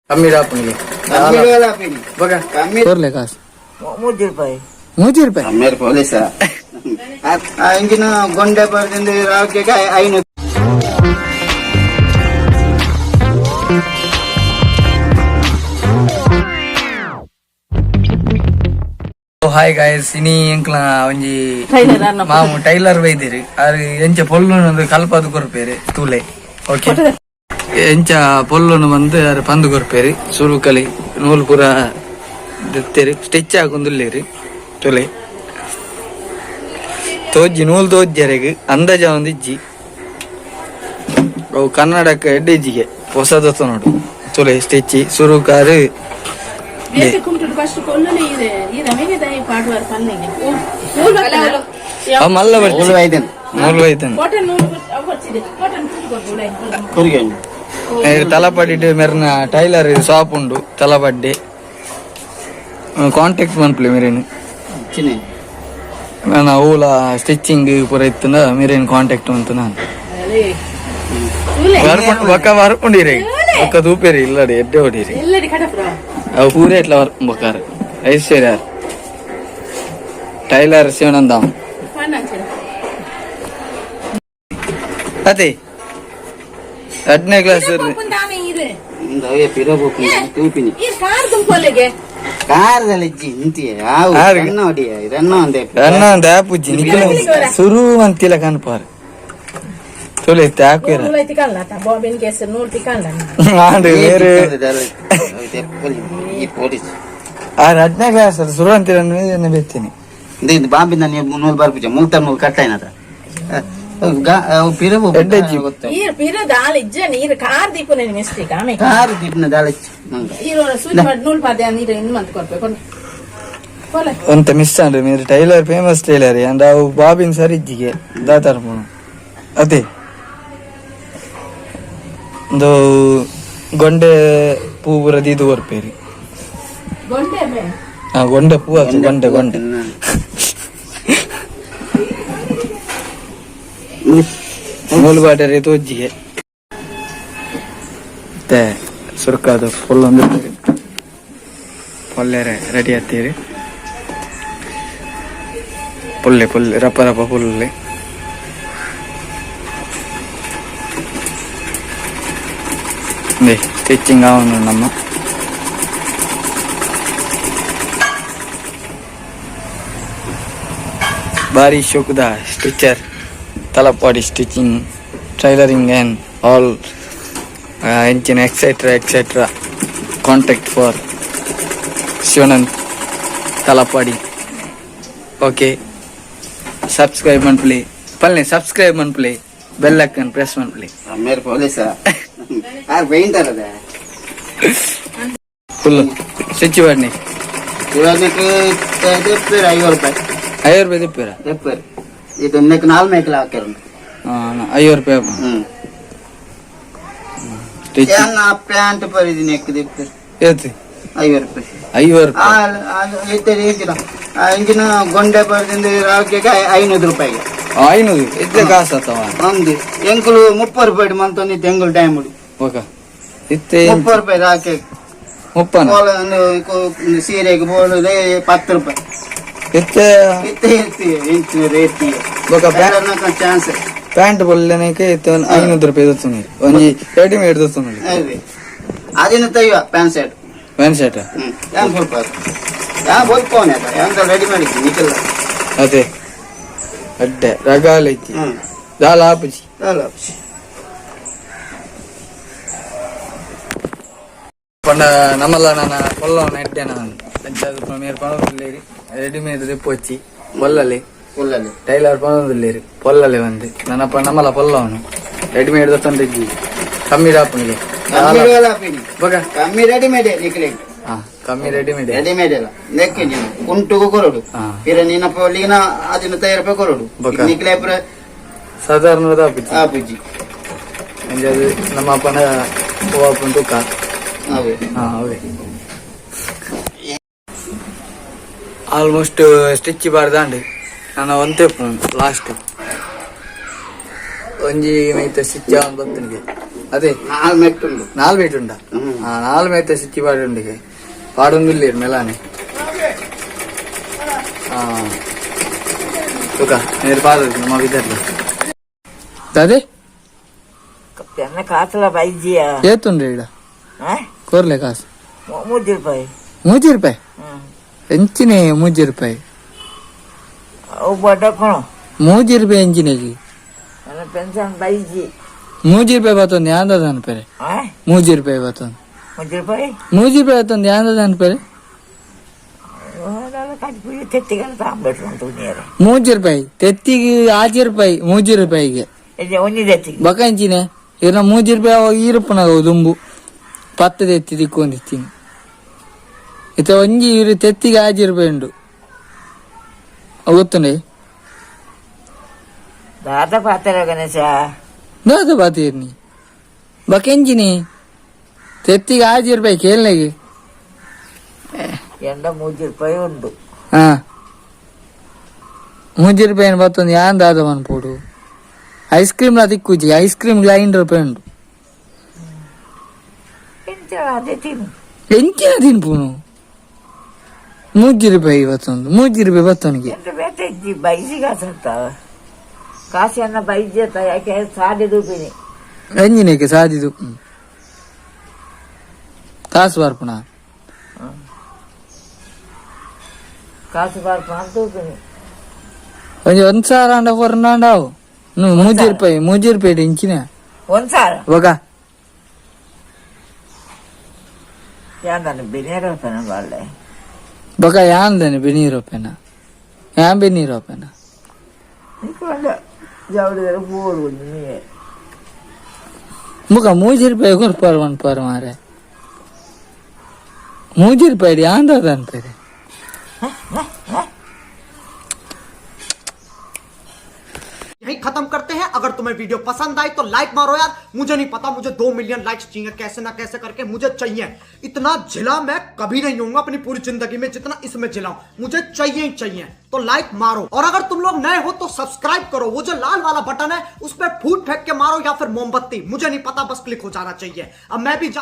ಕಮ್ಮಿ ಆಪುನಿಗೆ. ಬೊಕ ಕೊರ್ಲೆ ಕಾಸು. ಮೂಜಿ ರೂಪಾಯಿ. 3 ರೂಪಾಯಿ. ಮೇರೆ ಪೊಲೀಸ ಇಂಚಿನ ಗೊಂಡೆ ಬರ್ದಿಂದ ರಾಕೆಗೆ 500. ಹಾಯ್ ಗಾಯ್ಸ್, ಇನಿ ಎಂಕ್ಲ ಒಂಜಿ ಮಾಮು ಟೈಲರ್ ಬೈದಿರಿ. ಆರ್ ಎಂಚ ಪೊಲ್ಲುನು ಕಲ್ಪದು ಕೊರ್ಪೇರು ತೂಲೆ. ಓಕೆ, ಎಂಚ ಪೊಲ್ಲುನು ಬಂದು ಆರ್ ಪಂದು ಕೊರ್ಪೇರು. ಸುರುಕಲಿ ನೂಲು ಪೂರ ದೆತ್ತೇರು, ಸ್ಟಿಚ್ ಹಾಕೊಂದುಲ್ಲೇರು. ತುಲೆ, ತೋಜ್ಜಿ ನೂಲು ತೋಜ್ಜರೆಗ್ ಅಂದಾಜ ಒಂದು ಇಜ್ಜಿ. ಅವು ಕನ್ನಡಕ್ಕೆ ಎಡ್ಡೆಜ್ಜಿಗೆ ಹೊಸದ ನೋಡು. ತುಲೆ, ಸ್ಟಿಚ್ ಸುರುಕಾರು. ಬೇತೆ ಕುಂಟುಡು ಫಸ್ಟ್ ಕೊಲ್ಲುನೆ ಇದೆ ಈ ರವಿಗೆ ದಯ ಪಾಡುವಾರ ಪನ್ನೆಗೆ ನೂಲು ಬರ್ತದ. ಅವು ಮಲ್ಲ ಬರ್ಚಿ. ನೂಲು ಐದನ್. ನೂಲು ಐತನ್. ಕಾಟನ್ ನೂಲು ಅವು ಬರ್ತಿದೆ, ಕಾಟನ್ ಕುಂಟು ಕೊಡ್ಬೋದು. ಕುರಿಗೆ. ತಲಪಾಡಿ ಮೆರ್ನ ಟೈಲರ್ ಶಾಪ್ ಉಂಡು ತಲಪಡ್ಡೆ. ಕಾಂಟ್ಯಾಕ್ಟ್ ಮನ್ಪುಲೆ ಮೆರೇನು. ಚಿನ್ನೆ. ನಾನು ಓಲ ಸ್ಟಿಚಿಂಗ್ ಪೂರ ಇತ್ತುಂಡ ಮೆರೇನು ಕಾಂಟ್ಯಾಕ್ಟ್ ಅಂತ ನಾನು ಬೊಕ್ಕ ವರ್ಕೊಂಡಿರಿ, ಬೊಕ್ಕ ತೂಪೇರಿ ಇಲ್ಲಡಿ ಎಡ್ಡೆ ಹೊಡೀರಿ. ಎಲ್ಲಡಿ ಕಡಪ್ರ. ಅವು ಪೂರ ಎಟ್ಲ ವರ್ಕ್ ಬೊಕ್ಕಾರ ಐಶ್ವರ್ಯ ಟೈಲರ್ ಶಿವನಂದಾಮ್. ಪನ್ನಂಚೆ. ಅದೇ 2ನೇ ಕ್ಲಾಸ್. ತಾನೇ ಇದೆ. ಅವೇ ಪಿರಬೇಕು ತೂಪಿನಿ. ಈ ಕಾರ್ ತುಂಬೋಲೆಗೆ. ಕಾರದಲ್ಲಿ ಇಜ್ಜಿ ಇಂತಿಯ ಯಾವ ಆರು. ರನ್ನ ಹೊಡಿಯ ರನ್ನ ಒಂದೇ. ರನ್ನ ಒಂದು ಆಪುಜ್ಜಿ ನಿಖಿಲ ಸುರು ಅಂತಿಲ್ಲ ಕನ್ಪಾರ್ ತುಲೆ ಇತ್ತೆ ಹಾಕುವೆರ. ನೂಲು ಐತಿ ಕಲ್ಲ ಬಾಬಿನ್ ಕೇಸ್ ನೂಲು ತಿಕ್ಕಲ್ಲ. ಆಂಡ್ ಬೇರೆ. ಈ ಪೊಲೀಸ್. ಆ 2ನೇ ಕ್ಲಾಸ್ ಸುರು ಅಂತಿಲ್ಲ ಬೆತ್ತೀನಿ. ಇದು ಬಾಂಬಿನ ನೀವು ನೂಲು ಬರ್ಪುಜ ಮೂಲ್ತ ನೂಲು ಕಟ್ಟಾಯಿನದ ಪಿರಬು. ಎಡ್ಡೆಜ್ಜಿ. ಈ ಪಿರ ದಾಲ್ ಇಜ್ಜ ನೀರು ಕಾರ್ ದೀಪುನ ಮಿಸ್ಟೇಕ್ ಆಮೇಲೆ. ಕಾರು ದೀಪನ ದಾಳಚ್ಚಿ ಮಂಗ. ಈರು ಸೂಜಿ ಮಾಡಿ ನೂಲು ಪಾದೆ ನೀರು ಇನ್ನು ಮಂತ್ ಕೊಡ್ಬೇಕು ಕೊಲೆ. ಒಂತ ಮಿಸ್ ಆಂಡ್ ಮೇರೆ ಟೈಲರ್, ಫೇಮಸ್ ಟೈಲರ್ ಅಂಡ್ ಅವು ಬಾಬಿನ್ ಸರಿಜ್ಜಿಗೆ ದಾತಾರ ಪೋನು. ಅದೇ ಒಂದು ಗೊಂಡೆ ಪೂ ಪೂರ ದೀದು ಕೊರ್ಪೇರಿ. ಗೊಂಡೆ ಬೇ. ಆ ಗೊಂಡೆ ಪೂ ಅದು ಗೊಂಡೆ ಗೊಂಡೆ. ನೂಲು ಬಾಟರಿ ತೋಜ್ಜಿಗೆ ಮತ್ತೆ ಸುರ್ಕಾದ ಫುಲ್ ಒಂದು ಪೊಲ್ಲೆರೆ ರೆಡಿ ಆಗ್ತೀರಿ. ಪುಲ್ಲೆ ಪುಲ್ಲೆ ರಪ್ಪ ರಪ್ಪ ಪುಲ್ಲೆ. ಸ್ಟಿಚಿಂಗ್ ಅವನು ನಮ್ಮ ಬಾರಿ ಶೋಕುದ stitcher Talapady, stitching, tailoring and all engine etcetera etcetera. Contact for Shivanand Talapady. Okay, subscribe ಮನ್ಪುಲೆ ಪಲ್ನೆ, subscribe ಮನ್ಪುಲೆ, bell icon press ಮನ್ಪುಲೆ. ಮೇರೆ ಪೊಲೀಸ ಆರ್ ಪೇಂಟರ್ ಅದ. ಫುಲ್ ಸ್ಟಿಚ್ ಬಾಡ್ನಿ. ಇವಾಗಕ್ಕೆ ತೆಪ್ಪೇರು 50 ರೂಪಾಯಿ. 50 ರೂಪಾಯಿ ತಿಪ್ಪೇರ? ತೆಪ್ಪೇರು ಇದು ನೆಕ್ ನಾಲ್ ಮೇಕಲ ಹಾಕ್ಯಾರ. 50 ರೂಪಾಯಿ. ಹ್ಮ್. ಸ್ಟಿಚ್. ಏನ್ ಪ್ಯಾಂಟ್ ಪರಿದಿ ನೆಕ್ ದಿಪ್ಪೇರು. ಏತ್? 50 ರೂಪಾಯಿ. 50 ರೂಪಾಯಿ. ಇಂಚಿನ ಇಂಚಿನ ಗೊಂಡೆ ಬರ್ದಿಂದ ರಾಕೆಗೆ 500 ರೂಪಾಯಿಗೆ. 500 ಇತ್ತೆ ಕಾಸು ಅಥವಾ? ಒಂದು ಎಂಕುಲು 30 ರೂಪಾಯಿ ಮಂತೊಂದು ಎಂಗುಲು ಟೈಮ್. ಓಕ ಇತ್ತೆ. 30 ರೂಪಾಯಿ ರಾಕೆ. ಮುಪ್ಪನ. ಸೀರೆಗೆ ಬೋಳುದೇ 10 ರೂಪಾಯಿ. ಇತ್ತೆ. ಇತ್ತೆ ಇತ್ತು ಇಂಚಿನ ರೇಟ್. ಬೊಕ ಚಾನ್ಸ್. ಪ್ಯಾಂಟ್ ಬೊಲ್ಲೆನಕ್ಕೆ ಇತ್ತೆ ಒಂದು 500 ರೂಪಾಯಿ ದೊತ್ತುನಿ, ಒಂಜಿ ರೆಡಿಮೇಡ್ ದೊತ್ತುನಿ. ಅದೇ ಅದಿನ ತೈವ ಪ್ಯಾಂಟ್ ಶರ್ಟ್. Pant shirt. ಹ್ಮ್, ಯಾನ್ ಸ್ವಲ್ಪ ಯಾ ಬೋಲ್ಕೋನೆ ಯಾಂತ ರೆಡಿ ಮಾಡಿದ್ದೀನಿ ನಿಖಿಲ್. ಅದೇ ಅಡ್ಡೆ ರಗಾಲ ಐತಿ. ದಾಲ ಆಪುಜಿ. ಅಲ್ಲ. ಪಂಡ ನಮ್ಮಲ್ಲ ನನ್ನ ಕೊಲ್ಲವನ ಎಡ್ಡೆ ನಾನು ಅಂಚಾದ ಮೇರ್ ಪಣೊಂದುಲ್ಲೇರಿ, ರೆಡಿಮೇಡ್ ದೆಪ್ಪೊಚ್ಚಿ ಬೊಲ್ಲಲೆ. ಫುಲ್ಲಲ್ಲಿ. ಟೈಲರ್ ಪಣೊಂದುಲ್ಲೇರಿ, ಪೊಲ್ಲಲೆ ಬಂದು ನನ್ನಪ್ಪ ನಮ್ಮಲ್ಲ ಪೊಲ್ಲವನು ರೆಡಿಮೇಡ್ ದತ್ತೊಂದಿಜ್ಜಿ, ಕಮ್ಮಿ ಆಪುನಿಗೆ. ಬೊಕ ಕಮ್ಮಿ ರೆಡಿಮೇಡ್ ನಿಖಿಲ್. ಹಾ, ಕಮ್ಮಿ ರೆಡಿಮೇಡ್. ರೆಡಿಮೇಡ್ ಎಲ್ಲ ನೆಕ್ ನೀನು ಕುಂಟುಗು ಕೊರಡು. ಪಿರ ನಿನ್ನ ಪೊಲಿಗಿನ ಅದಿನ ತಯಾರು ರೂಪಾಯಿ ಕೊರಡು. ಬೊಕ? ನಿಖಿಲ ಸಾಧಾರಣದ ಆಪುಜಿ. ಆಪುಜಿ. ಅಂಚಾದ ನಮ್ಮ ಅಪ್ಪನ ಹೂವು ತೂಕ. ಅವೇ. ಹಾ, ಅವೇ. ಆಲ್ಮೋಸ್ಟ್ ಸ್ಟಿಚ್ ಬಾರ್ದಾಂಡ್ ನಾನು ಒಂತೆ ಲಾಸ್ಟ್ ಒಂಜಿ ಮೈತ ಸ್ಟಿಚ್ ಆವೊಂದು ಬತ್ತನಿಗೆ. ಅದೇ. ನಾಲ್ ಮೆಟ್ಟುಂಡು. ನಾಲ್ ಮೇಟ್ ಉಂಡ? ಹ್ಮ್. ಹಾ, ನಾಲ್ ಮೇಟ ಸಿಕ್ಕಿ ಪಾಡುಂಡಿಗೆ ಪಾಡೊಂದಿಲ್ಲ ಮೆಲಾನೆ. ಹಾ, ತುಕ ನೀರು ಪಾಡು ನಮ್ಮ ವಿದರ್ಲ ಅದೇ. ಎನ್ನ ಕಾಸಲ ಬೈಜಿಯ. ಏತುಂಡು ಇಡ ಕೋರ್ಲೆ ಕಾಸು. ಮೂಜಿ ರೂಪಾಯಿ. ಮೂಜಿ ರೂಪಾಯಿ? ಹ್ಮ್. ಎಂಚಿನೆ ಮೂಜಿ ರೂಪಾಯಿ? ಅವು ಬಡಕೊಣ. ಮೂಜಿ ರೂಪಾಯಿ ಎಂಚಿನೆಗೆ? ನನ್ನ ಪೆನ್ಷನ್ ಬೈಜಿ. ಮೂಜಿ ರೂಪಾಯಿ ಬತ್ತೊಂದು ಯಾಂದದ ಅನ್ಪೇರೆ. ಮೂಜಿ ರೂಪಾಯಿ ಬತ್ತೊಂದು. ಮೂಜಿ ರೂಪಾಯಿ. ಮೂಜಿ ರೂಪಾಯಿ ಬತ್ತೊಂದು ಯಾಂದದ ಅನ್ಪೇರೆ. ಕಟ್ಪುಜಿ ತೆತ್ತಿಗೆಲ್ಲ ತಾಂಬಿಟ್ರು ಉಂಟು ನೀರು. ಮೂಜಿ ರೂಪಾಯಿ ತೆತ್ತಿಗೆ ಆಜಿ ರೂಪಾಯಿ ಮೂಜಿ ರೂಪಾಯಿಗೆ. ಇದು ಒಂಜಿ ತೆತ್ತಿಗೆ. ಬಕ ಎಂಚಿನೆ ಇರ್ನ ಮೂಜಿ ರೂಪಾಯಿ ಅವಾಗ ಈರಪ್ಪನ ದುಂಬು ಪತ್ತು ತೆತ್ತಿ ತಿಕ್ಕೊಂದಿತ್ತೀನಿ. ಇತ್ತ ಒಂಜಿ ಇರು ತೆತ್ತಿಗೆ ಆಜಿ ರೂಪಾಯಿ ಉಂಡು. ಅವು ಗೊತ್ತುಂಡೆ? ದಾದ ಪಾತ್ರ ಗಣೇಶ. ದಾದ ಬಾತೀರ್ನಿ ಬಕ ಎಂಚಿನೆ ತೆತ್ತಿಗೆ ಆಜಿ ರೂಪಾಯಿ ಕೇಳನೆಗೆ. ಎಂಡ ಮೂಜಿ ರೂಪಾಯಿ ಉಂಡು. ಹಾ, ಮೂಜಿ ರೂಪಾಯಿ ಬತ್ತೊಂದು ಯಾನ್ ದಾದ ಮನ್ಪೋಡು? ಐಸ್ ಕ್ರೀಮ್ ಲ ತಿಕ್ಕುಜಿ. ಐಸ್ ಕ್ರೀಮ್ 5 ರೂಪಾಯಿ ಉಂಡು. ಎಂಚ ಅದೇ ತಿನ್ನು. ಎಂಚಿನ ತಿನ್ಪುನು? ಮೂಜಿ ರೂಪಾಯಿ ಬತ್ತೊಂದು, ಮೂಜಿ ರೂಪಾಯಿ ಬತ್ತೊನಿಗೆ. ಎಂತ ಬೇತೆ ಇಜ್ಜಿ ಬೈಜಿ ಕಾಸು ಅಂತ ಕಾಸು ಎನ್ನ ಬೈಜಿ ಅಂತ ಯಾಕೆ ಸಾಡಿ ದೂಪಿನಿ. ಎಂಜಿನಕ್ಕೆ ಸಾದಿದು ಕಾಸು ಬರ್ಪುಣ. ಕಾಸು ಬಾರ್ಪ ಅಂತ ದೂಪಿನಿ. ಒಂಜಿ ಒಂದ್ ಸಾವಿರ ಅಂಡ ಕೊರ್ನಾಂಡಾವು ಮೂಜಿ ರೂಪಾಯಿ ಮೂಜಿ ರೂಪಾಯಿ ಇಂಚಿನ. ಒಂದ್ ಸಾವಿರ. ಬೊಕ. ಯಾಂದನ ಬಿನೇರ ಬಾಳೆ. ಬೊಕ ಯಾಂದನೆ ಬೆನೀರಪ್ಪನ ಯಾನ್ ಬೆನೀರಪ್ಪನ. ನಿಕ್ಕೊಂಡ ಜವಳಿದರೆ ಬೋರು ಒಂಜಿ ನೀ. ಮುಗ ಮೂಜಿ ರೂಪಾಯಿ ಕೊರ್ಪಾರು ಮನ್ಪಾರು ಮಾರೆ. ಮೂಜಿ ರೂಪಾಯಿ ಯಾಂದದ ಅನ್ಪೇರೆ. यहीं खत्म करते हैं। अगर तुम्हें वीडियो पसंद आई तो लाइक मारो यार। मुझे नहीं पता, मुझे 2 मिलियन लाइक्स चाहिए, कैसे ना कैसे करके मुझे चाहिए। इतना झिला मैं कभी नहीं होऊंगा अपनी पूरी जिंदगी में जितना इसमें झिला हूं। मुझे चाहिए ही चाहिए, तो लाइक मारो। और अगर तुम लोग नए हो तो सब्सक्राइब करो। वो जो लाल वाला बटन है, उस पर फूट फेंक के मारो या फिर मोमबत्ती, मुझे नहीं पता, बस क्लिक हो जाना चाहिए। अब मैं भी जा